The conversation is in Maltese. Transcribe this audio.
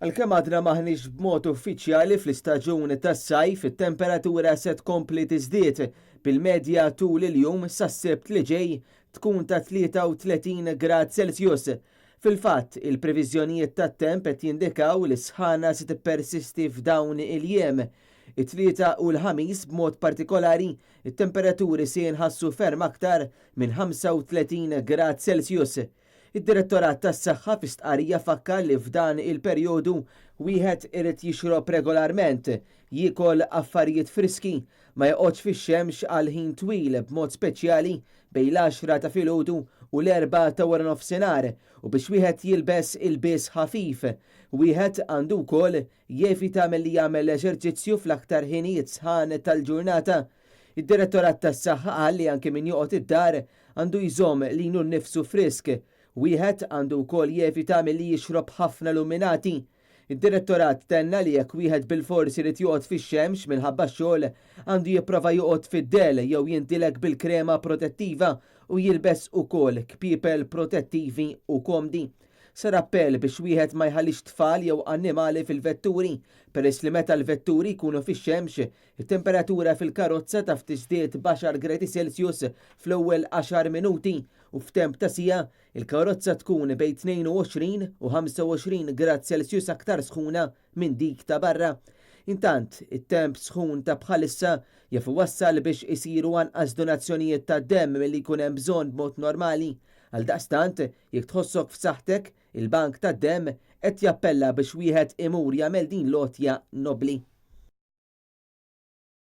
Għalkemm għadna m'aħniex b'mod uffiċjali fl-istaġun tas-sajf, it-temperatura se tkompli tiżdied, bil-medja tul il-jum sas-Sibt li ġej tkun ta' 33 grad Celsius. Fil-fatt, il-previżjonijiet tat-temp qed jindikaw li s-sħana se tippersisti f'dawn il-jiem. It-Tlieta u l-Ħamis b'mod partikolari, it-temperaturi se jinħassu ferm aktar minn 35 grad Celsius. Id-Direttorat tas-Saħħa fi stqarrija fakkar li f'dan il-perjodu wieħed irid jixrob regolarment, jiekol affarijiet friski, ma joqgħodx fix-xemx għal ħin twil b'mod speċjali bejn l-għaxra ta' filgħodu u l-erbgħa ta' waranofsinhar u biex wieħed jilbes ilbies ħafif. Wieħed għandu wkoll jevita milli jagħmel eżerċizzju fl-aktar ħinijiet sħan tal-ġurnata. Id-Direttorat tas-Saħħa qal li anki min joqgħod id-dar għandu jżomm lilu nnifsu frisk. Wieħed għandu wkoll jevita milli jixrob ħafna luminati. Id-Direttorat tenna li jekk wieħed bilfors irid joqgħod fix-xemx minħabba x-xogħol, għandu jipprova joqgħod fid-dell jew jindilek bil-krema protettiva u jilbes ukoll kpiepel protettivi u komdi. Sar appell biex wieħed ma jħallix tfal jew annimali fil-vetturi, peress li meta l-vetturi jkunu fix-xemx, It-temperatura fil-karozza taf tiżdied b'għaxar gradi Celsius fl-ewwel għaxar minuti u f'temp ta' siegħa, il-karozza tkun bejn 22 u 25 grad Celsius aktar sħuna minn dik ta' barra. Intant, it-temp sħun ta' bħalissa jaf iwassal biex isiru anqas donazzjonijiet ta' demm milli jkun hemm bżonn b'mod normali. Għaldaqstant, jekk tħossok f'saħħtek, il-bank tad-demm qed jappella biex wieħed imur jagħmel din l-għotja nobbli.